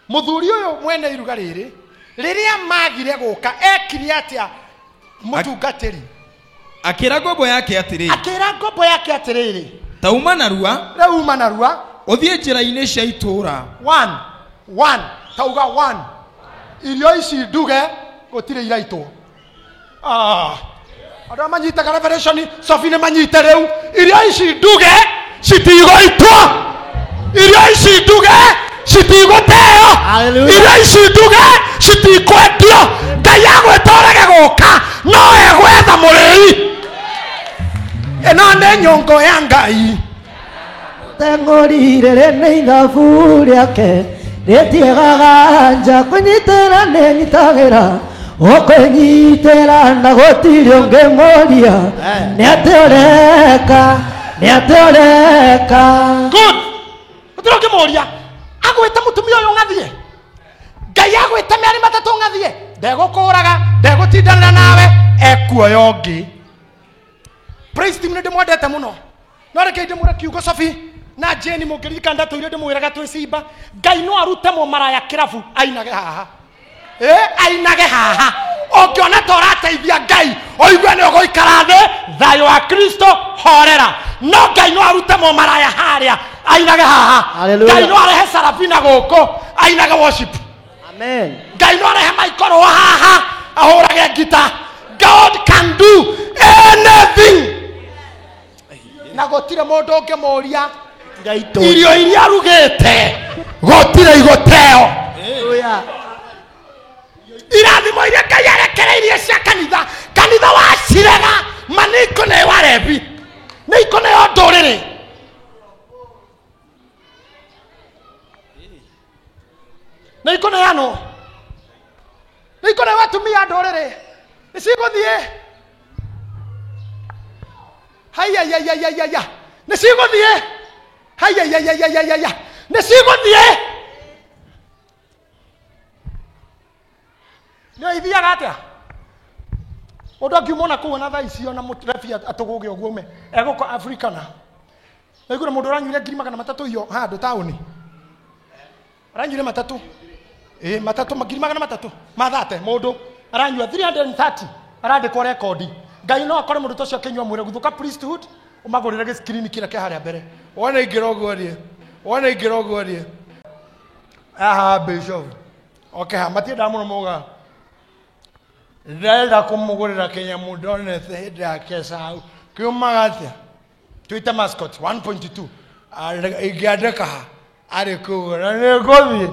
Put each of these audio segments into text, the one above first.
Mũthuri ũyũ mwene iruga rĩrĩ, rĩrĩa magire gũka, ekire atĩa mũtungatĩri? Akĩra ngombo yake atĩrĩ, Akĩra ngombo yake atĩrĩrĩ, tauma narua, rĩu uma narua, ũthiĩ njĩra-inĩ cia itũũra. One, one, tauga one. Irio ici nduge gũtirĩ iraitwo. Ah, andũ arĩa manyitaga revelation sofi nĩ manyite rĩu. Irio ici nduge citigũitwo, irio ici nduge citigũteo, Hallelujah. irio ici nduge citikwendio. Ngai agwĩta ũrege gũka, no egwetha mũrĩi. Ĩno nĩ nyũngũ ya Ngai. Teng'ori rĩrĩ nĩ ithabu rĩake rĩtiegaga nja, kũnyitĩra nĩ nyitagĩra, ũkwĩnyitĩra na gũtirĩ ũngĩmũria nĩ atĩ ũreka, nĩ atĩ ũreka. Good. Gũtirĩ ũngĩmũria. Agwĩte mũtumia ũyũ ng'athiĩ, Ngai agwĩte mĩeri matatũ ng'athiĩ, ndegũkũraga, ndegũtindanĩra nawe, ekuoya ũngĩ. Praise team, nĩ ndĩmwendete mũno, no reke ndĩmwĩre kiugo. Sophie na Jane, mũngĩririkana ndatũire ndĩmwĩraga twĩ Simba, Ngai no arute mũmaraya kĩrabu ainage haha, ainage haha. Ũngĩona ta ũrateithia Ngai, ũigue nĩ ũgũikara thĩ, thayũ wa Kristo, horera. No Ngai no arute mũmaraya harĩa ainage haha. Hallelujah. Ngai no arehe Sarafina gũkũ ainage worship. Amen. Ngai no arehe Michael wa haha ahũrage ngita. God can do anything, na gũtirĩ mũndũ ũngĩmũria irio iria arugĩte gũtirĩ igũteo. Hallelujah. Irathimo iria Ngai arekereirie cia kanitha, kanitha wa cirega ma nĩ ikũneo arebi, nĩ ikũneo ndũrĩrĩ. Nĩ ikũneanwo, nĩ ikũneo atumia a ndũrĩrĩ, nĩ cigũthiĩ. Haiyaiyaiyaiya, nĩ cigũthiĩ. Haiyaiyaiyaiya, nĩ cigũthiĩ. Nĩ ithiaga atĩa mũndũ angiuma ona kũu ona thaa ici, ona mũrebi atũgũge ũguo ume egũka Afrikana. Naigua mũndũ ũranyuire 300,000 iyo handũ taũni, aranyuire matatũ, ĩ matatũ, 300,000 mathate, mũndũ aranyua 330, arandĩkwo rekondi. Ngai no akore mũndũ ta ũcio akĩnyua, mwĩre guthũka priesthood, ũmagũrĩre gĩskrini kĩrĩa kĩ harĩa mbere, wone ingĩra ũguo rĩ, wone ingĩra ũguo rĩ. Aha bishop oke ha matiendaga mũno muga ndĩrenda kũmũgũrĩra kĩnyamũ ndonete hĩndĩ ya Kesau kiumaga atĩa, twĩte mascot 1.2. Ingĩandĩka ha arĩ kũgũra nĩ ngũthiĩ.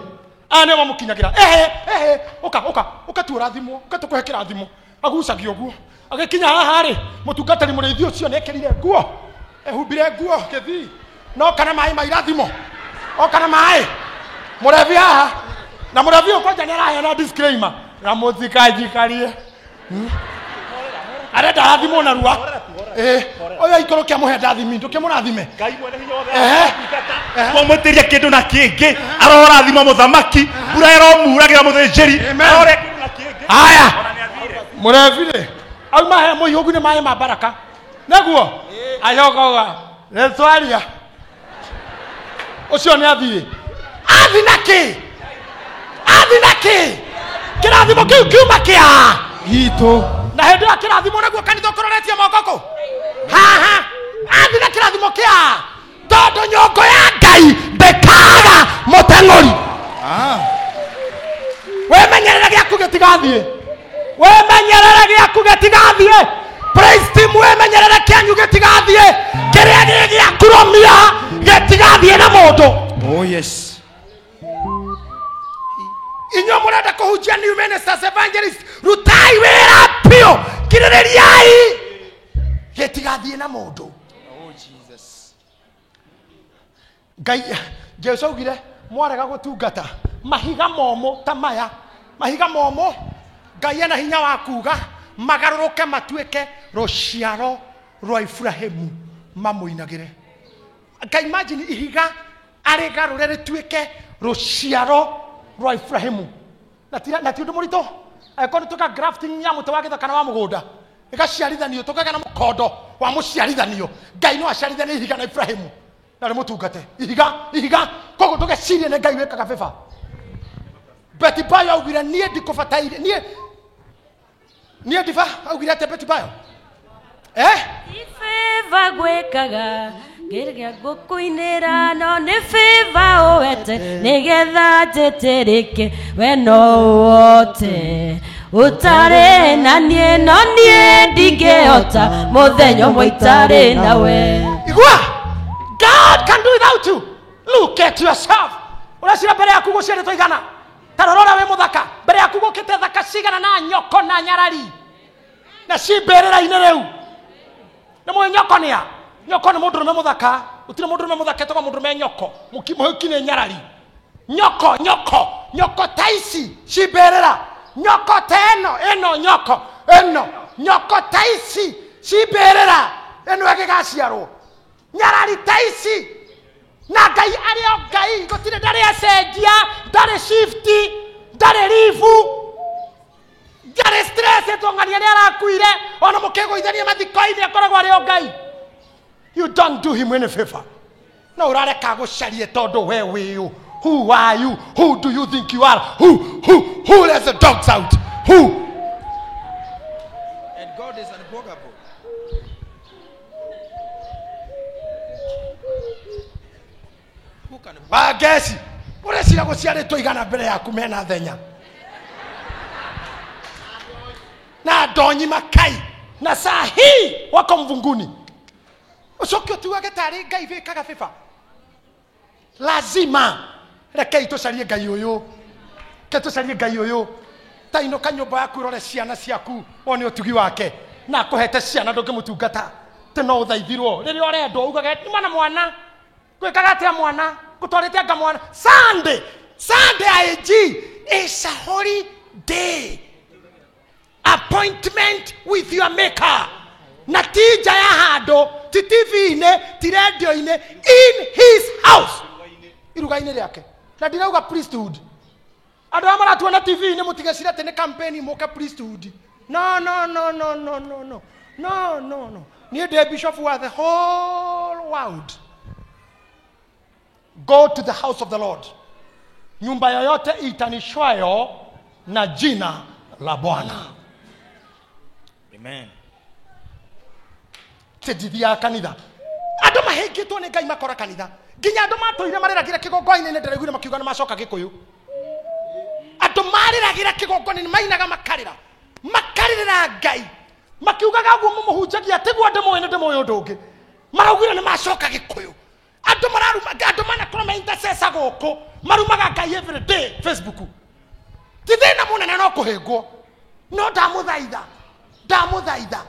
Aya nĩo mamũkinyagĩra, ehe ehe, ũka ũka ũka tu ũrathimwo, ũka tũkũhe kĩrathimo. Agucagia ũguo agĩkinya haha rĩ, mũtungatĩri mũrĩithi ũcio nĩekĩrire nguo, ehumbire nguo gĩthii, no kana maĩ ma irathimo, oka na maĩ mũrebi haha, na mũrebi ũyũ kwanja nĩ araheana disclaimer na mũtikanjikarie. Arenda arathimwo narua. Ũyũ aikũrũke amũhe ndathimi, ndũkĩmũrathime. Ngai mwene hinya wothe. Ehe. Twamwĩtĩria kĩndũ na kĩngĩ, arorathima mũthamaki, mbura ĩromuragĩra mũthĩnjĩri. Amen. Arore kĩndũ na kĩngĩ. Haya. Ona nĩ athire. Mũrebi rĩ, auma he mũihũgu nĩ maĩ ma baraka nĩguo acoka uga nĩtwaria ũcio nĩ athiĩ, athi na kĩ, athi na kĩ, kĩrathimo kĩu kiuma kĩa gitũ. Na hĩndĩ ĩyo kĩrathimo naguo kanitha ũkũroretie moko kũ haha, athi na kĩrathimo kĩa, tondũ nyũngũ ya Ngai ndĩkaga mũteng'ũri. Ah. Wĩmenyerere gĩaku gĩtigathiĩ, wĩmenyerere gĩaku gĩtigathiĩ. Praise team, wĩmenyerere kĩanyu gĩtigathiĩ, kĩrĩa gĩ gĩaku rũmia gĩtigathiĩ na mũndũ. Oh yes. Inyuĩ mũrenda kũhunjia, new ministers, evangelist, rutai wĩra biũ, kirĩrĩriai gĩtigathiĩ na mũndũ. Oh Jesus. Ngai Jesu augire mwarega gũtungata mahiga momũ ta maya, mahiga momũ, Ngai ena hinya wa kuga magarũrũke matuĩke rũciaro rwa Ibrahimu mamũinagĩre. Ngai, imagine ihiga arĩgarũre rĩtuĩke rũciaro rwa Ibrahimu, na ti ũndũ mũritũ angĩkorwo nĩ twĩka grafting ya mũtĩ wa gĩthaka na wa mũgũnda ĩgaciarithanio, tũkagĩa na mũkondo wa mũciarithanio. Ngai no aciarithanie ihiga na Ibrahimu na rĩmũtungate ihiga ihiga. Koguo ndũgecirie nĩ Ngai wĩkaga favor. Betty Bayo augire niĩ ndikũbataire niĩ niĩ ndiba augire atĩa Betty Bayo eh Ti favor gwĩkaga ngĩrĩa ngũkũinĩra no nĩ favor ũwete nĩgetha njĩtĩrĩke we no ũhote ũtarĩ na niĩ no niĩ ndingĩhota mũthenya ũmwe itarĩ nawe. Igua, God can do without you. Look at yourself. Ũreciria mbere yaku gũciarĩtwo igana ta rora ũrĩa wĩ mũthaka mbere yaku gũkĩte thaka cigana na nyoko na nyarari na ci mbĩrĩra-inĩ rĩu nĩ mũĩ nyoko nĩ a nyoko nĩ mũndũrũme mũthaka gũtirĩ mũndũrũme mũthaka etagwo mũndũrũme nyoko mũhuki nĩ nyarari nyoko nyoko nyoko ta ici ci mbĩrĩra nyoko ta ĩno ĩno nyoko ĩno nyoko ta ici ci mbĩrĩra ĩno ĩgĩgaciarwo nyarari ta ici na Ngai arĩ o Ngai gũtirĩ ndarĩ acenjia ndarĩ shift ndarĩ ribu ndarĩ stress ĩtũng'ania nĩ arakuire ona mũkĩgũithania mathiko-inĩ akoragwo arĩ o Ngai. You don't do him any favor. No ũrareka gũcarie tondũ we wĩũ. Who are you? Who do you think you are? Who lets the dogs out? Who? And God is unbwogable. Who can Wangeci ũreciria gũciarĩtwo igana mbere yaku mena thenya na ndonyi makai na saa hii wako mvunguni ũcoke ũtuage tarĩ Ngai wĩkaga favor. Lazima rekei tũcarie Ngai ũyũ ke tũcarie Ngai ũyũ ta inũka nyũmba yaku ũrore ciana ciaku wone ũtugi wake na akũhete ciana ndũngĩmũtungata tĩ no ũthaithirwo rĩrĩa ũrendwo ugage nĩ mwana mwana gwĩkaga atĩa mwana ngũtwarĩte anga mwana Sunday Sunday IG is a holy day appointment with your maker na ti nja ya handũ ti TV-inĩ ti radio-inĩ in his house iruga-inĩ rĩake na ndirauga priesthood andũ arĩa maratuona TV-inĩ mũtigecire atĩ nĩ campaign mũke priesthood no no no no no no no no no no niĩ ndĩ bishop wa the whole world. Go to the house of the Lord. Nyumba yoyote itanishwayo na jina la Bwana. Amen. Tĩndithia kanitha andũ mahĩngĩtwo nĩ Ngai makora kanitha nginya andũ matũire marĩragĩra kĩgongona-inĩ nĩ ndĩraiguire makiuga nĩ macoka Gĩkũyũ andũ marĩragĩra kĩgongona-inĩ mainaga makarĩra makarĩrĩra Ngai makiugaga ũguo mũmũhunjagia tiguo ndĩmũĩ nĩ ndĩmũĩ ũndũ ũngĩ maraugire nĩ macoka Gĩkũyũ andũ mararuma andũ manakorwo me intercessor gũkũ marumaga Ngai every day Facebook ti thĩna mũnene no kũhĩngwo no ndamũthaitha ndamũthaitha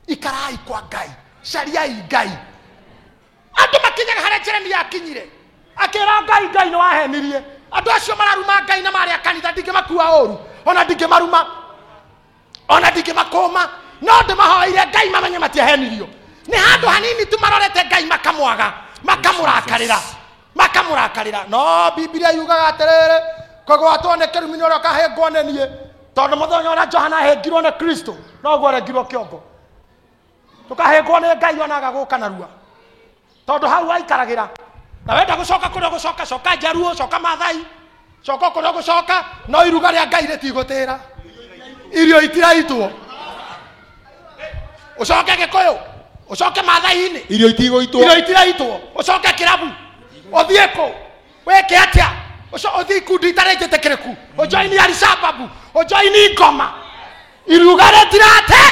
ikarai kwa Ngai cariai Ngai andũ makinyaga harĩa Jeremia akinyire akĩra Ngai Ngai nĩ wahenirie andũ acio mararuma Ngai na marĩa kanitha ndingĩmakua ũru ona ndingĩmaruma ona ndingĩmakũma no ndĩmahoeire Ngai mamenye matiahenirio nĩ handũ hanini tu marorete Ngai makamwaga makamũrakarĩra makamũrakarĩra no Biblia yugaga atĩrĩrĩ kũgwatwo nĩ kĩrumi nĩ ũrĩa ũkahĩngwo nĩ niĩ tondũ mũthenya ũrĩa Johana ahĩngirwo nĩ Kristo noguo arengirwo kĩongo tũkahĩngwo nĩ Ngai ona agagũka narua tondũ hau aikaragĩra na wenda gũcoka kũrĩa ũgũcoka coka Njaruo coka Maathai coka kũrĩa ũgũcoka no iruga rĩa Ngai rĩtigũtĩra irio itiraitwo ũcoke Gĩkũyũ ũcoke Maathai-inĩ irio itigũitwo irio itiraitwo ũcoke kĩrabu ũthiĩ kũ wĩke atĩa ũthiĩ ikundi itarĩ njĩtĩkĩrĩku ũjoini Alishababu ũjoini ngoma iruga rĩtirate.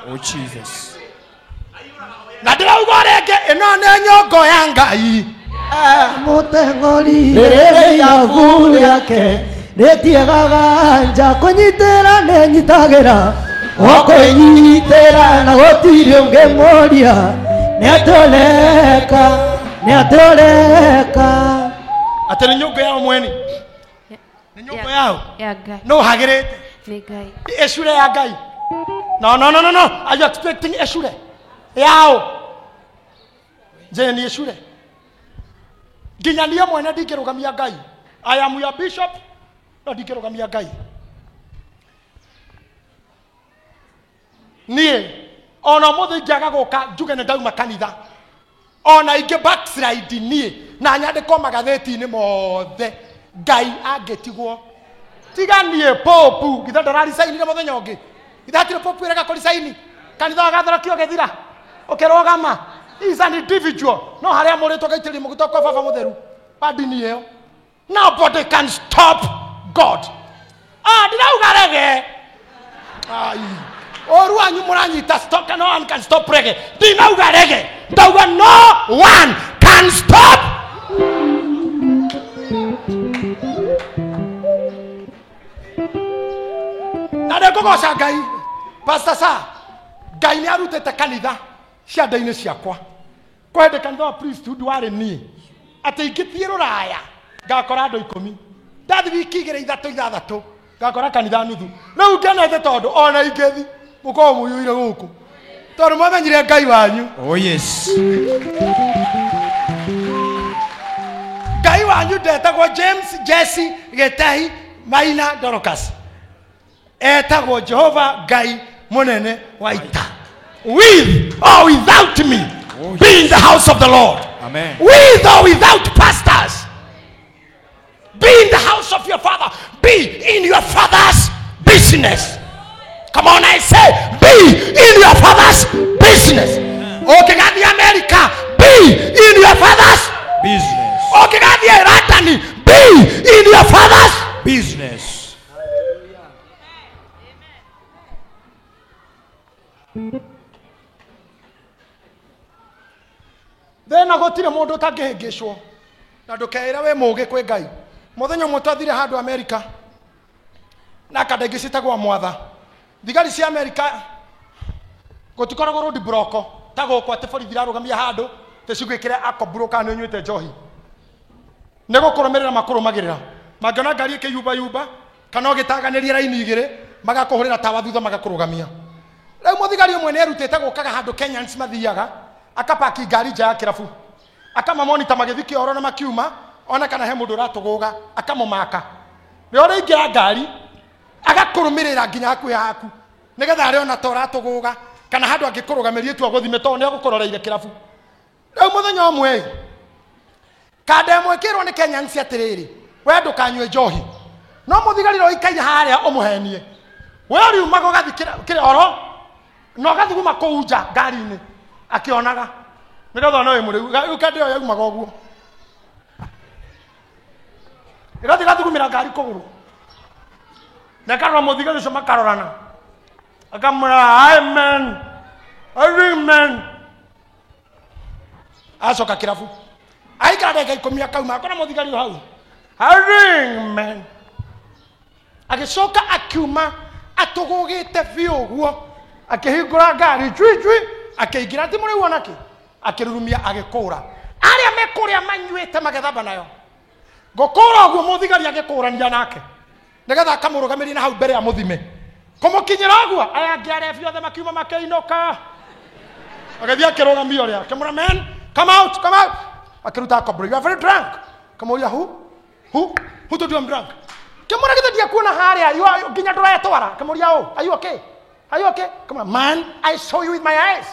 Oh Jesus. Na ndĩrauga rĩngĩ ĩno nĩ nyongo ya Ngai Mũteng'ũri rĩrĩ ithabu rĩake rĩtiegaga nja kũnyitĩra nĩ nyitagĩra o kũnyitĩra na gũtirĩ ũngĩmũria nĩ atũreka nĩ atũreka atĩ nĩ nyũngũ yao mweni nĩ nyũngũ yao Ya Ngai. no hagĩrĩte Nĩ Ngai. ĩcure ya Ngai no no no no no are you expecting ĩcure yao je ni ĩcure nginya niĩ mwene ndingĩrũgamia Ngai I am your bishop no ndingĩrũgamia Ngai niĩ ona ũmũthĩ ingĩaga gũka njuge nĩ ndauma kanitha ona ingĩ backslide niĩ na nyandĩkwo magathĩti-inĩ mothe Ngai angĩtigwo tiga niĩ popu githe ndararicainire mũthenya ũngĩ githe hatirĩ popu ĩrega kũricaini kanitha wa gathorokio ũgĩthira ũkĩrũgama. He is an individual no harĩa mũrĩtwo gaitĩrĩrio maguta kwa baba mũtheru wa ndini ĩyo. Nobody can stop God. Ah, ndirauga rege. Ai, ũru wanyu mũranyita stop, no one can stop rege. Ndinauga rege, ndauga no one can stop. Na nĩngũgoca Ngai Pastor sa Ngai nĩ arutĩte kanitha cianda-inĩ ciakwa. Kwa hĩndĩ kanitha wa priesthood warĩ niĩ atĩ ingĩthiĩ rũraya ngakora andũ 10, ndathi wiki 2 3 6 ngakora kanitha nuthu. Rĩu ngenete tondũ ona ingĩthi mũkorwo mũiyũire gũkũ tondũ mwamenyire Ngai wanyu. Oh yes. Ngai wanyu ndetagwo James Jesse Getahi Maina Dorcas, etagwo Jehova Ngai munene wa ita. With or without me, Oh, be in the house of the Lord. Amen. With or without pastors, be in the house of your father. Be in your father's business. Come on, I say, be in your father's business. Okay, the America, be in your father's business. Okay, the London, be in your father's business. Thena gutire mundu utangihingicwo na ndukeire wi mugi kwi Ngai. Muthenya umwe twathire handu America na kanda ingĩ ciĩtagwo mwatha. Thigari cia America gutikoragwo road block ta gũkũ atĩ borithi irarũgamia handũ tĩ cigwĩkĩre akoburo kana nĩ ũnyuĩte njohi. Nĩ gũkũrũmĩrĩra makũrũmagĩrĩra, mangĩona ngari ĩkĩyumbayumba kana ũgĩtaganĩria raini igĩrĩ magakũhũrĩra tawa thutha magakũrũgamia. Rĩu mũthigari ũmwe nĩ erutĩte gũkaga handũ Kenyans mathiaga akapaki ngari nja ya kĩrabu, akamamonita magĩthiĩ kĩoro na makiuma, ona kana he mũndũ ũratũgũga akamũmaka. Rĩo ũrĩingĩra ngari agakũrũmĩrĩra nginya hakuhĩ haku nĩgetha arĩona ta ũratũgũga kana handũ angĩkũrũgamĩrie tu agũthime tondũ nĩ agũkũroreire kĩrabu. Rĩu mũthenya ũmwe kanda ĩmwe ĩkĩrwo nĩ Kenyans atĩrĩrĩ, we ndũkanyue njohi, no mũthigari ũrĩa ũikaire harĩa ũmũhenie, we ũriumaga ũgathiĩ kĩoro na ũgathuguma kũu nja ngari-inĩ akĩonaga nĩgetha ona wĩ mũrĩu. Rĩu kanda ĩyo yaumaga ũguo ĩgathiĩ ĩgathugumĩra ngari kũgũrũ na ĩkarora mũthigari ũcio makarorana, akamwĩra amen amen. Acoka kĩrabu aikara ndagĩka 10 akauma akora mũthigari hau amen. Agĩcoka akiuma atũgũgĩte biũ ũguo, akĩhingũra ngari chui chui, akĩingĩra ti mũrĩu onakĩ, akĩrurumia agĩkũra. Arĩa me kũrĩa manyuĩte magethamba nayo ngũkũra ũguo mũthigari agĩkũrania nake nĩgetha akamũrũgamĩrie na hau mbere ya mũthime. Kũmũkinyĩra ũguo aya angĩ arebi othe makiuma makĩinũka, agĩthiĩ akĩrũgamia ũrĩa akĩmwĩra man come out, come out. Akĩruta akobro, you are very drunk. Akĩmũria who told you I'm drunk? Akĩmwĩra githĩ ndiakuona harĩa you are nginya ndũretwara. Akĩmũria oh are you okay, are you okay? Akĩmwĩra man I saw you with my eyes.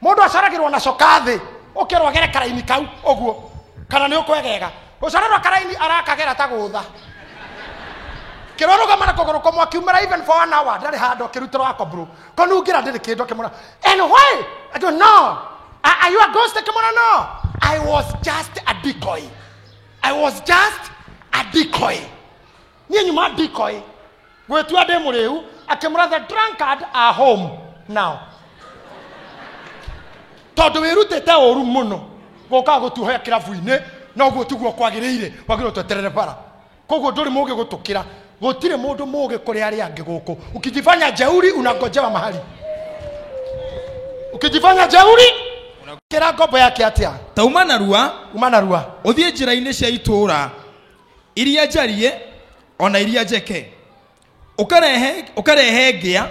Mũndũ acaragĩrwo na coka thĩ ũkerwo agere karaini kau ũguo kana nĩ ũkwegega. Ũcarerwo karaini arakagera ta gũtha. Kĩrorũgama na kũgũrũ kũmwe akiumĩra even for an hour ndarĩ handũ akĩrutĩrwo akobro kũnungĩra ndĩrĩ kĩndũ. Akĩmwĩra and why? I don't know. Are you a ghost? Akĩmwĩra no, I was just a decoy. I was just a decoy. Niĩ nyuma decoy gwĩtua ndĩ mũrĩu. Akĩmwĩra the drunkard are home now, tondũ wĩrutĩte ũru mũno gũkaga gũtuoya kĩrabu-inĩ noguo tiguo kwagĩrĩire, wagĩrĩirwo tweterere bara. Koguo ndũrĩ mũũgĩ gũtũkĩra, gũtirĩ mũndũ mũũgĩ kũrĩ arĩa angĩ gũkũ. Ukijifanya jeuri unangojewa mahali, ukijifanya jeuri kĩra ngombo yake atĩa? Tauma narua, uma narua ũthiĩ njĩra-inĩ cia itũũra iria njarie ona iria njeke, ũkarehe ngĩa.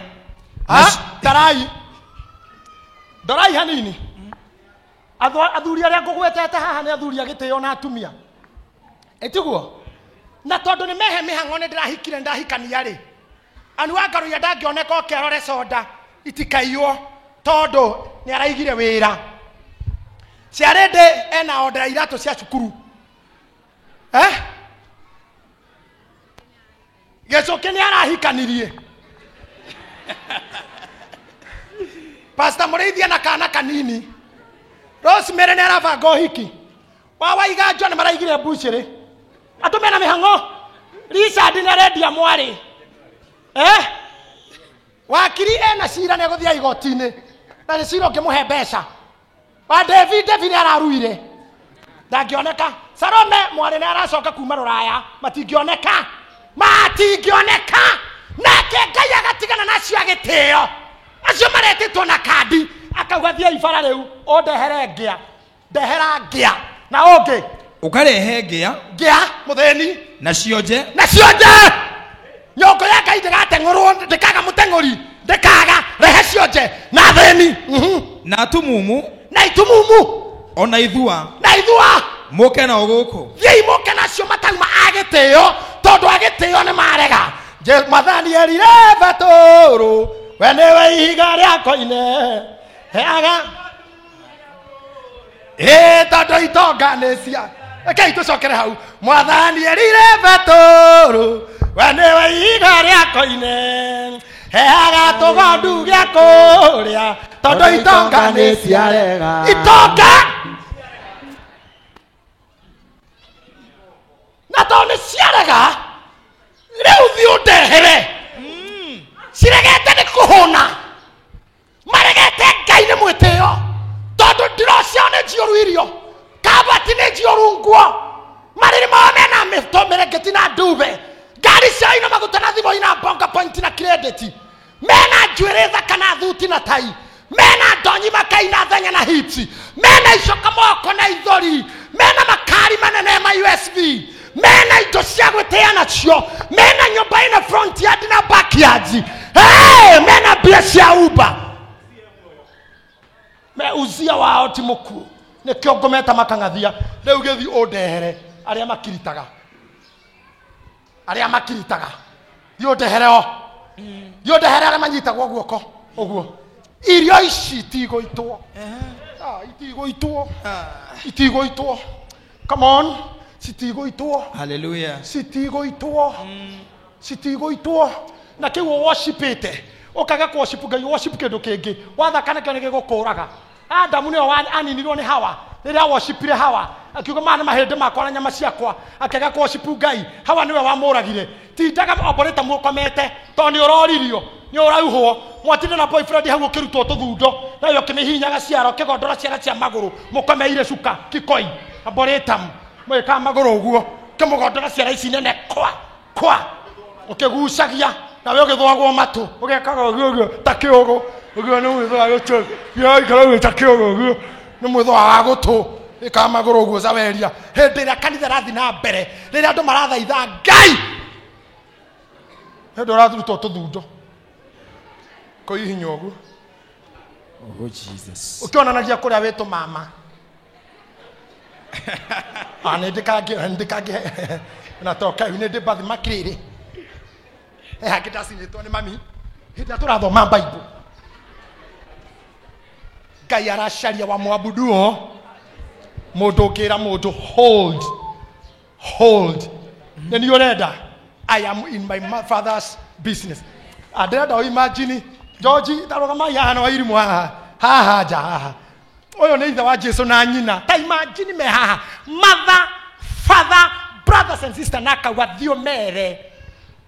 Tarai ndorai hanini. Athuri arĩa ngũgwetete haha nĩ athuri a gĩtĩo na atumia, ĩtiguo? Na tondũ nĩ mehe mĩhang'o nĩ ndĩrahikire ndahikania rĩ, anu angaruia ndangĩoneka oke arore soda itikaiywo tondũ nĩ araigire wĩra. Ciarĩndĩ ena order iratũ cia cukuru. Gĩcũkĩ nĩ arahikanirie. Pastor Mũrĩithia na kana kanini. Rosemary nĩ arabanga ũhiki. Wa Waiganjo nĩ maraigire mbucĩrĩ. Andũ mena mĩhang'o. Richard nĩ arendia mwarĩ. Eh? Wakiri ena cira nĩ egũthiĩ igoti-inĩ. Na nĩ cira ũngĩmũhe mbeca. Wa David, David nĩ araruire. Ndangĩoneka. Salome mwarĩ nĩ aracoka kuma rũraya. Matingĩoneka. Matingĩoneka. Nake Ngai agatigana na acio agĩtĩo. Acio maretĩtwo na kandi. Akauga thiĩ ibara rĩu ũndehere ngĩa. Ndehera ngĩa. Na ũngĩ. Ũkarehe ngĩa. Ngĩa mũthĩni. Na cionje. Na cionje. Nyongo ya Ngai ndĩgateng'ũrwo, ndĩkaga mũteng'ũri, ndĩkaga, rehe cionje na thĩni. Na atumumu. Na itumumu. Ona ithua. Na ithua. Mũke nao gũkũ. Thiĩi mũke nacio matauma agĩtĩo, tondũ agĩtĩo nĩ marega. Mwathani erire Betũrũ, we nĩwe ihiga rĩakwa inene. Heaga. Ĩ tondũ itonga nĩ cia. Rekei tũcokere hau. Mwathani erire Betũrũ, we nĩwe ihiga rĩakwa inene. Heaga tũgondu gĩa kũrĩa, tondũ itonga nĩ ciarega. Itonga! Na tondũ nĩ ciarega, rĩu thiĩ ũndehere. Ciregete nĩ kũhũna. Maregete Ngai nĩ mwĩtĩo. Tondũ ndiro ciao nĩ njiyũru irio. Kabati nĩ njiyũru nguo. Marĩrĩ mao mena mĩto mĩrengeti na ndube. Ngari ciao ina maguta na thimũ ina bonga point na credit. Mena njuĩrĩ thaka na thuti na tai. Mena ndonyi makai na thenya na hips. Mena icoka moko na ithori. Mena makari manene ma USB. Mena indo cia gwĩtĩa nacio. Mena nyũmba ina front yard na backyard. Hey, mena mbia cia Uber. Me uzia wao ti mũkuũ. Nĩkĩo ngometa makang'athia. Rĩu gĩthiĩ ũndehere arĩa makiritaga. Arĩa makiritaga. Thiĩ ũndehere o. Thiĩ ũndehere arĩa manyitagwo guoko. Ũguo. Irio ici itigũitwo. Itigũitwo. Itigũitwo. Come on. Citigũitwo. Hallelujah. Citigũitwo. Citigũitwo. Na kĩu worshipĩte. Ũkaga kũ-worship Ngai, worship kĩndũ kĩngĩ. Wathaka nakĩo nĩ gĩgũkũraga. Adamu nĩwe aninirwo nĩ Hawa. Rĩrĩa worshipire Hawa, akiuga maya nĩ mahĩndĩ makwa na nyama ciakwa. Akĩaga kũ-worship Ngai. Hawa nĩwe wamũragire. Tindaga omborĩte mũkomete, tondũ nĩ ũroririo, nĩ ũrauhwo. Mwatinda na boyfriend hau ũkĩrutwo tũthundo, nawe ũkĩmĩhihinyaga ciara, ũkĩgondora ciara cia magũrũ, mũkomeire cuka, kikoi, omborĩtamu. Mwĩkaga magũrũ ũguo, ũkĩmũgondora ciara ici nene kwa, kwa. Ũkĩgucagia, nawe ũgĩthũagwo matũ, ũgekaga ũguo ũguo, ta kĩũgũ. Ũguo nĩ mwĩthũa wa gũtũ. Gĩaikara ũguo ta kĩũgũ ũguo. Nĩ mwĩthũa wa gũtũ. Ĩkaga magũrũ ũguo caweria. Hĩndĩ ĩrĩa kanitha ĩrathiĩ na mbere, rĩrĩa andũ marathaitha Ngai, hĩndĩ ũrarutwo tũthundo. Kũhihinya ũguo. Oh, Jesus. Ũkĩonanagia kũrĩa wĩ tũmama. Nĩ ndĩkangĩ, na to kau nĩ ndĩ mbathi makĩrĩ. He hangĩ ndacinĩtwo nĩ mami. Hĩndĩ ĩrĩa tũrathoma Bible. Ngai aracaria wa mwabuduo. Mũndũ ũngĩra mũndũ hold. Hold. Nĩ niĩ ũrenda. I am in my father's business. Ndĩrenda ũ imagine George tarũgamai haha na wairimũ haha. Haha nja haha. Ũyũ nĩ ithe wa Jesu na nyina. Ta imagine me haha. Mother, father, brothers and sisters na akauga thiĩ ũmere.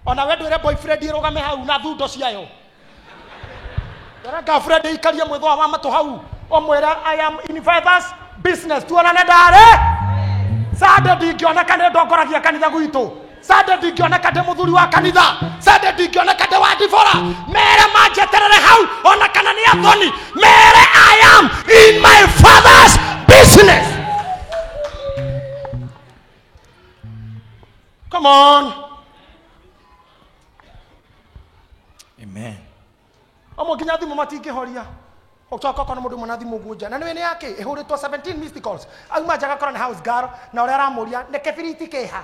Ona we ndwĩre boyfriend ĩrũgame hau na thundo ciayo. Ndwĩre girlfriend ĩikarie mwĩthũa wa matũ hau. Ũmwĩre I am in father's business. Tuonane ndarĩ. Sunday ndingĩoneka nĩ ndongoragia kanitha gwitũ. Sunday ndingĩoneka ndĩ mũthuri wa kanitha. Sunday ndingĩoneka ndĩ wa ndibora. Mere manjeterere hau ona kana nĩ athoni. Mere I am in my father's business. Come on. Amen. Amwe nginya thimũ matingĩhoria. Ũcoka ũkona mũndũ ũmwe na thimũ ũguo nja. Na nĩwe nĩ yake ĩhũrĩtwo 17 missed calls. Auma nja agakora nĩ house girl na ũrĩa aramũria nĩ kĩbiriti kĩha.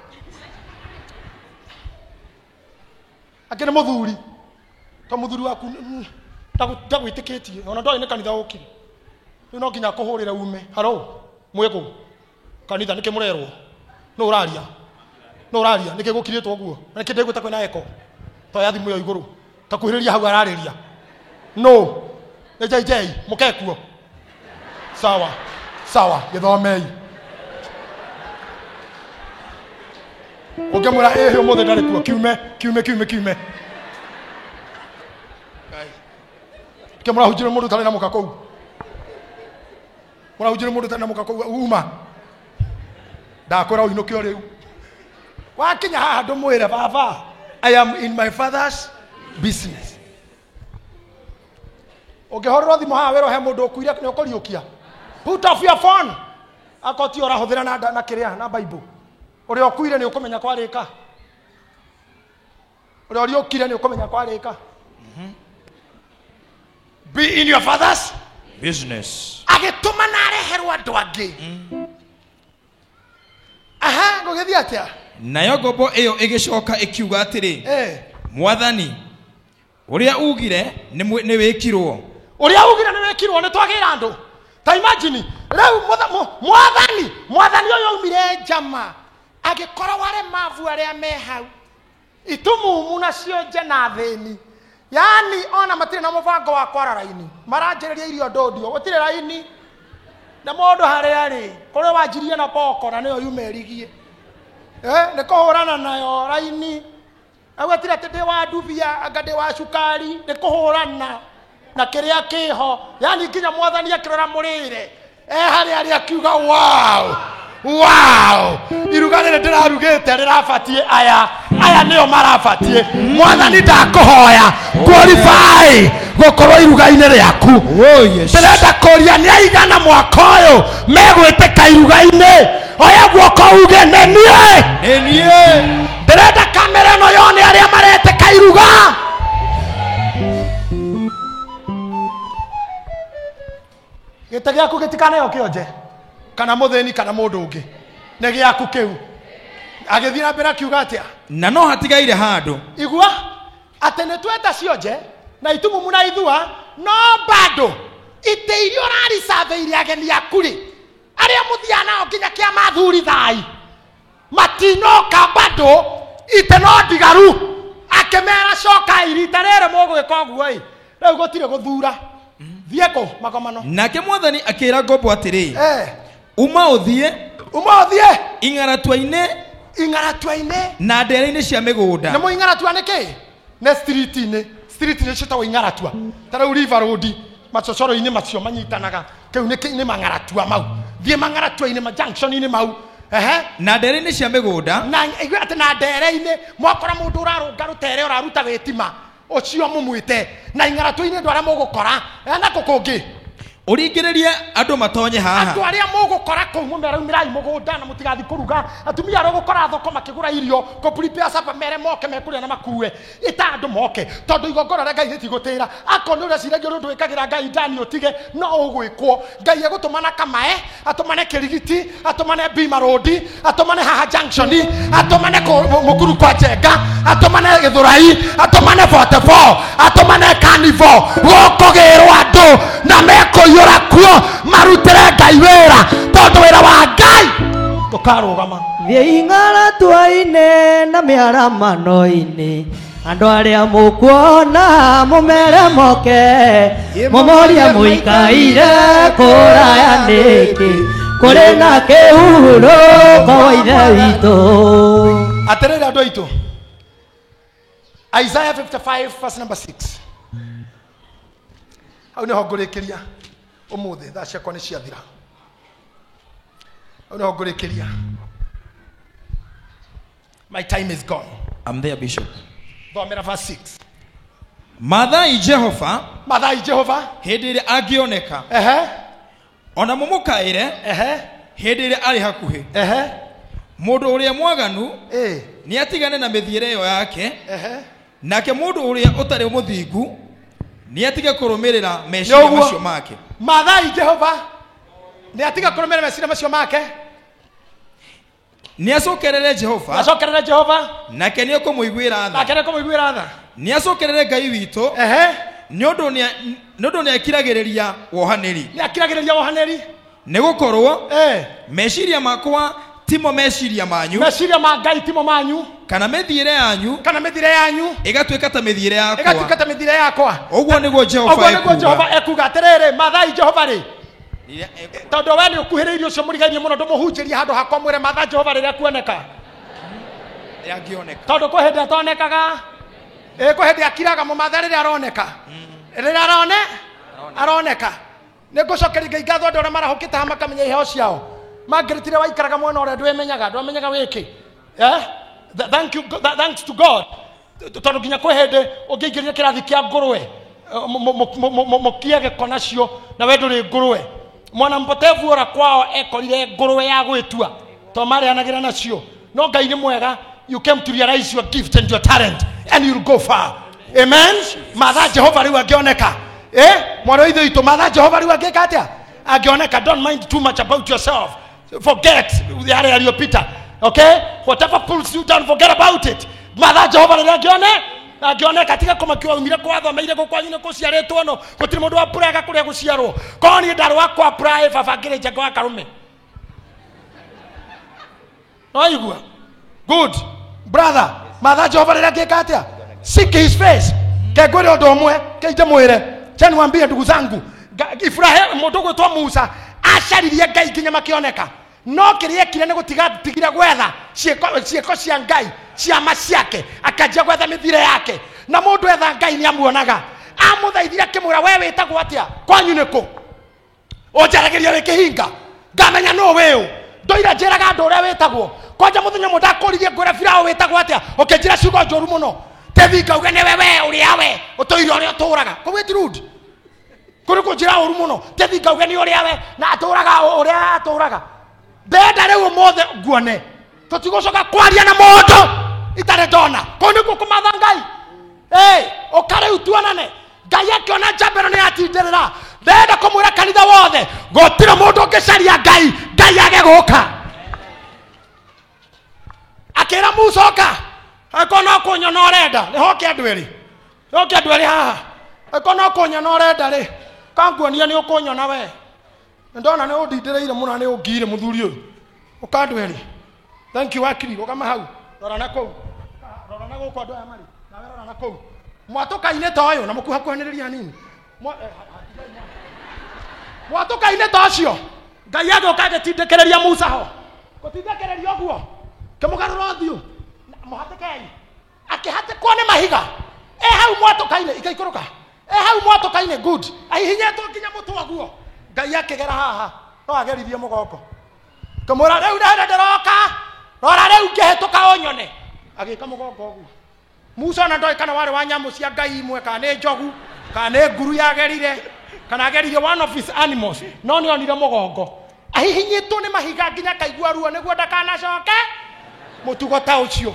Angĩ nĩ mũthuri. To mũthuri waku ndagwĩtĩkĩtie. Ona ndoĩ nĩ kanitha ũkire. Rĩu no nginya akũhũrĩre ume. Hello, mwĩkũ? Kanitha nĩkĩ mũrerwo? Nũ ũraria? Nũ ũraria? Nĩkĩ gũkirĩtwo ũguo? Na nĩkĩ ndĩgwĩta kwĩna echo? Toya thimũ ĩyo igũrũ. Takuhĩrĩria hau ararĩria. No. Nĩ JJ, mũke kuo. Sawa. Sawa, gĩthomei. Ũngĩmwĩra ĩhĩ ũmũthĩ ndarĩ kuo, kiume, kiume, kiume, kiume. Ke mũrahunjĩria mũndũ ũtarĩ na mũka kũu. Mũrahunjĩria mũndũ ũtarĩ na mũka kũu uma. Ndakwĩra ũinũke o rĩu. Wakinya haha ndũmwĩre baba, I am in my father's business. Ũngĩhũrĩrwo thimũ haha wĩrwo he mũndũ ũkuire nĩ ũkũriũkia. Put off your phone. Akorwo ti ũrahũthĩra na na kĩrĩa na Bible. Ũrĩa ũkuire nĩ ũkũmenya kwarĩka. Ũrĩa ũriũkire nĩ ũkũmenya kwarĩka. Be in your father's Business. agĩtũma na areherwo andũ angĩ. Aha, gũgĩthiĩ atĩa? Nayo ngombo ĩyo ĩgĩcoka ĩkiuga atĩrĩ, Eh. Mwathani, ũrĩa ugire nĩ nĩ wĩkirwo. Ũrĩa ugire nĩ wĩkirwo nĩ twagĩra andũ. Ta imagine, rĩu mwathani, mwathani ũyũ aumire njama, agĩkora waremavu arĩa me hau. Itumumu na cionje na thĩni. Yaani ona matirĩ na mũbango wa kwara raini. Maranjĩrĩria irio ndũndio, gũtirĩ raini. Na mũndũ harĩa arĩ, kũrĩa wanjirie na boko na nĩyo yuma ĩrigie. Nĩ kũhũrana nayo raini. Agwetire atĩ ndĩ wa ndubia, anga ndĩ wa cukari, nĩ kũhũrana na kĩrĩa kĩho. Yaani nginya mwathani akĩrora mũrĩre. Harĩa arĩ akiuga wow. Wow! Iruga rĩrĩ ndĩrarugĩte rĩrabatiĩ aya. Aya nĩo marabatiĩ. Mwathani ndakũhoya qualify gũkorwo iruga-inĩ rĩaku. Oh, yes. Ndĩrenda kũria nĩ aigana mwaka ũyũ megwĩtĩka iruga-inĩ. Oya guoko uge nĩ niĩ. Nĩ niĩ. Ndĩrenda kamera ĩno yone arĩa maretĩka iruga. Gĩtĩ gĩaku gĩtikaneo kĩonje kana mũthĩni kana mũndũ ũngĩ, nĩ gĩaku kĩu. Agĩthiĩ na mbere akiuga atĩa? Na no hatigaire handũ. Igua atĩ nĩ tweta cionje na itumumu na ithua, no bado itĩ iria ũraricabĩire ageni aku rĩ, arĩa mũthiaga nao nginya kĩa mathuri thai matinoka bado, itĩ no ndigaru. Akĩmera cokai rita rĩrĩ mũgwĩka ũguo ĩ, rĩu gũtirĩ gũthura. Thiĩ kũ magomano. Nake mwathani akĩra ngombo atĩrĩ, uma ũthiĩ, Uma ũthiĩ ing'aratua-inĩ ing'aratua-inĩ na ndere-inĩ cia mĩgũnda. Nĩ mũ ing'aratua nĩ kĩ? Nĩ street-inĩ. Street-inĩ ciĩtagwo ing'aratua. Ta rĩu River Road, macocoro-inĩ macio manyitanaga. Kĩu nĩ nĩ mang'aratua mau. Thiĩ mang'aratua-inĩ, ma junction-inĩ mau. Ehe. Na ndere-inĩ cia mĩgũnda. Na igua atĩ na ndere-inĩ, mwakora mũndũ ũrarũnga rũtere ũraruta gĩtima, ũcio mũmwĩte. Na ing'aratua-inĩ andũ arĩa mũgũkora, na kũ kũngĩ? Ũringĩrĩrie andũ matonye haha. Andũ arĩa mũgũkora kũu mũmere umĩrai mũgũnda na mũtigathiĩ kũruga. Atumia arĩa ũgũkora thoko makĩgũra irio, kũ prepare supper mere moke mekũrĩa na makue. Ĩta andũ moke, tondũ igongona rĩa Ngai rĩtigũtĩra. Akorwo nĩ ũreciragia ũndũ wĩkagĩra Ngai ndani ũtige, no ũgwĩkwo. Ngai egũtũmana kamae, atũmane kĩrigiti, atũmane Bima Road, atũmane haha junction, atũmane Mũkuru kwa Njenga, atũmane Gĩthũrai, atũmane 44, atũmane Carnival. Gũkũgĩrwo andũ na mekũiyũra kuo marutĩre Ngai wĩra, tondũ wĩra wa Ngai ndũkarũgama. Thiĩ ing'aratua-inĩ na mĩaramano-inĩ, andũ arĩa mũkuona mũmere moke, mũmorie mũikaire kũraya nĩkĩ, kũrĩ na kĩhurũko wa Ithe witũ. Atĩrĩrĩ andũ aitũ, Isaiah 55 verse number 6. Hau nĩho ngũrĩkĩria ũmũthĩ, thaa ciakwa nĩ ciathira. Hau nĩho ngũrĩkĩria. My time is gone. I'm there, Bishop. Thomera verse 6. Mathai Jehova, Mathai Jehova, hĩndĩ ĩrĩa angĩoneka. Ehe. Ona mũmũkaĩre, Ehe. hĩndĩ ĩrĩa arĩ hakuhĩ. Ehe. Mũndũ ũrĩa mwaganu, nĩ atigane na mĩthiĩre ĩyo yake. Ehe. Nake mũndũ ũrĩa ũtarĩ mũthingu nĩ atige kũrũmĩrĩra meciria Nĩũguo. macio make. Mathai Jehova nĩ atige kũrũmĩrĩra meciria macio make. Nĩ acokerere Jehova. Acokerere Jehova. Nake nĩ ekũmũiguĩra tha. Nake nĩ ekũmũiguĩra tha. Nĩ acokerere Ngai witũ. Ehe. Nĩ ũndũ nĩ akiragĩrĩria wohanĩri. Nĩ akiragĩrĩria wohanĩri. Nĩ gũkorwo meciria makwa Timo meciria manyu. Meciria ma Ngai timo manyu. Kana mĩthiĩre yanyu. Kana mĩthiĩre yanyu. Ĩgatuĩka ta mĩthiĩre yakwa. Ĩgatuĩka ta mĩthiĩre yakwa. Ũguo nĩguo Jehova ekuuga. Ũguo nĩguo Jehova ekuuga atĩrĩrĩ, mathai Jehova rĩ. Tondũ we nĩ ũkuhĩrĩirie ũcio mũrigainie mũno ndũmũhunjĩrie handũ hakwa mwĩre matha Jehova rĩrĩa kuoneka. Tondũ kwĩ hĩndĩ atonekaga. Kwĩ hĩndĩ akiraga mũmatha rĩrĩa aroneka. Rĩrĩa aroneka. Nĩ ngũcokeria Ngai ngatho andũ arĩa marahũkĩte haha makamenya iheo ciao. Mangĩrĩtire waikaraga mwena ũrĩa ndwĩmenyaga, ndwamenyaga wĩkĩ. Thank you, thanks to God. Tondũ nginya kwĩ hĩndĩ ũngĩingĩrire kĩrathi kĩa ngũrwe mũkie gĩko nacio na we ndũrĩ ngũrwe. Mwana mpotevu ora kwao ekorire ngũrwe ya gwĩtua to marĩanagĩra nacio. No Ngai nĩ mwega, you came to realize your gift and your talent and you'll go far. Amen. Matha Jehova rĩu angĩoneka. Mwana wa ithe witũ, matha Jehova rĩu angĩka atĩa? Angĩoneka. Don't mind too much about yourself. Forget yale yaliyopita. Okay? Whatever pulls you down, forget about it. Matha Jehova rĩrĩa angĩoneka tiga kũmakiwa umire kwathomeire gũkwanyu nĩ kũciarĩtwo no gũtirĩ mũndũ wa puraga kũrĩa gũciarwo. Korwo niĩ ndarĩ wa kwa pura baba ngĩrĩ njenga wa karume. No Good. Brother, matha Jehova rĩrĩa angĩka atĩa? Seek his face. Kengwĩre ũndũ ũmwe, keite mwĩre. Cha niwaambie ndugu zangu, Ibrahim mũndũ gwĩtwo Musa acaririe Ngai nginya makĩoneka. No kĩrĩa ekire nĩ gũtiga gwetha ciĩko cia Ngai, ciama ciake, akanjia gwetha mĩthiĩre yake. Na mũndũ etha Ngai nĩ amuonaga. Amũthaithire akĩmwĩra, we wĩtagwo atĩa? Kwanyu nĩ kũ? Ũnjaragĩria wĩ kĩhinga. Ngamenya nũ wĩũ. Ndoira njĩraga andũ ũrĩa wĩtagwo. Kwanja mũthenya ũmwe ndakũririe ngwĩra Firaũ wĩtagwo atĩa? Ũkĩnjĩra ciugo njũru mũno. Tethi ngauge nĩwe we ũrĩa we ũtũire ũrĩa ũtũraga. Kũu ĩti rude. Kũrĩ kũnjĩra ũru mũno. Tethi ngauge nĩ ũrĩa we na atũraga ũrĩa atũraga. Ndenda rĩu ũmũthĩ nguone. Tũtigũcoka kwaria na mũndũ itarĩ ndona. Kũu nĩkuo kũmatha Ngai. Ũka rĩu tuonane. Ngai akĩona njamba ĩno nĩyatindĩrĩra. Ndenda kũmwĩra kanitha wothe, gũtirĩ mũndũ ũngĩcaria Ngai, Ngai age gũka. Akĩra Musa ũka. Angĩkorwo no kũnyona ũrenda, nĩ hoke andũ erĩ. Hoke andũ erĩ haha. Angĩkorwo no kũnyona ũrenda rĩ, kanguonia nĩ ũkũnyona we. Ndona nĩ ũndindĩrĩire mũno nĩ ũngiire mũthuri ũyũ. Ũka andũ erĩ. Thank you wakiri, rũgama hau. Rora na kũu. Rora na gũkũ andũ aya marĩ. Nawe rora na kũu. Mwatũka-inĩ ta ũyũ na mũkuhakuhanĩrĩria hanini. Mwatũka-inĩ ta ũcio. Ngai agĩũka agĩtindĩkĩrĩria Musa ho. Gũtindĩkĩrĩria ũguo. Kĩmũgarũra ũthiũ. Mũhatĩkei. Akĩhatĩkwo nĩ mahiga. Hau mwatũka-inĩ ikaikũrũka. Hau mwatũka-inĩ good. Ahihinyĩtwo nginya mũtwe ũguo. Ngai akĩgera haha. No ageririe mũgongo. Kĩmwĩra rĩu ndĩrĩ ndĩroka. Rora rĩu ngĩhĩtũka ũnyone. Agĩka mũgongo ũguo. Musa ona ndoĩ kana warĩ wa nyamũ cia Ngai imwe, kana nĩ njogu, kana nĩ nguru yagerire, kana ageririe one of his animals. No nĩ onire mũgongo. Ahihinyĩtwo nĩ mahiga nginya akaigua ruo nĩguo ndakanacoke mũtugo ta ũcio.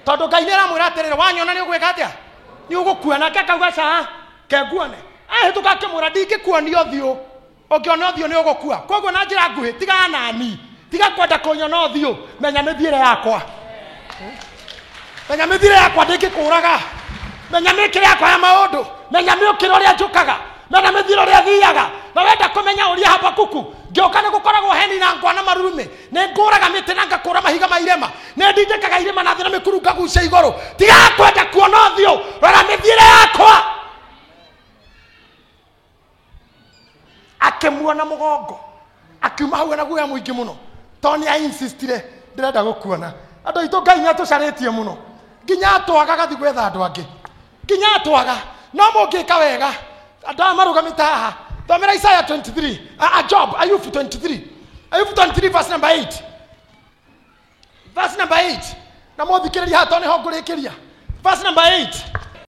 Tondũ Ngai nĩ aramwĩra atĩrĩrĩ, wanyona nĩ ũgwĩka atĩa? Nĩ ũgũkua. Nake akauga ca, kenguone. Ahĩtũka akĩmwĩra ndingĩkuonia ũthiũ. Ũngĩona ũthiũ nĩ ũgũkua. Koguo na njĩra nguhĩ, tiga nani. Tiga kwenda kũnyona ũthiũ, menya mĩthiĩre yakwa. Menya mĩthiĩre yakwa ndĩngĩkũraga. Menya mĩkĩre yakwa ya maũndũ. Menya mĩũkĩre ũrĩa njũkaga. Menya mĩthiĩre ũrĩa thiaga. Na wenda kũmenya ũrĩa Habakuku. Ngĩũka nĩ gũkoragwo heni na ngwa na marurumĩ. Nĩ ngũraga mĩtĩ na ngakũra mahiga ma irĩma. Nĩ ndindĩkaga irĩma na thĩ na mĩkuru ngagucia igũrũ. Tiga kwenda kuona ũthiũ, rora mĩthiĩre yakwa. Akĩmuona mũgongo. Akiuma hau ena guoya mũingĩ mũno. Tondũ nĩ ainsistire ndĩrenda gũkuona. Andũ aitũ Ngai nĩ atũcarĩtie mũno. Nginya atwaga gathi gwetha andũ angĩ. Nginya atwaga. No mũngĩka wega. Andũ aya marũgamĩte haha. Thomera Isaiah 23. Job, Ayubu 23. Ayubu 23 verse number 8. Verse number 8. Na mũthikĩrĩria haha tondũ nĩho ngũrĩkĩria. Verse number 8.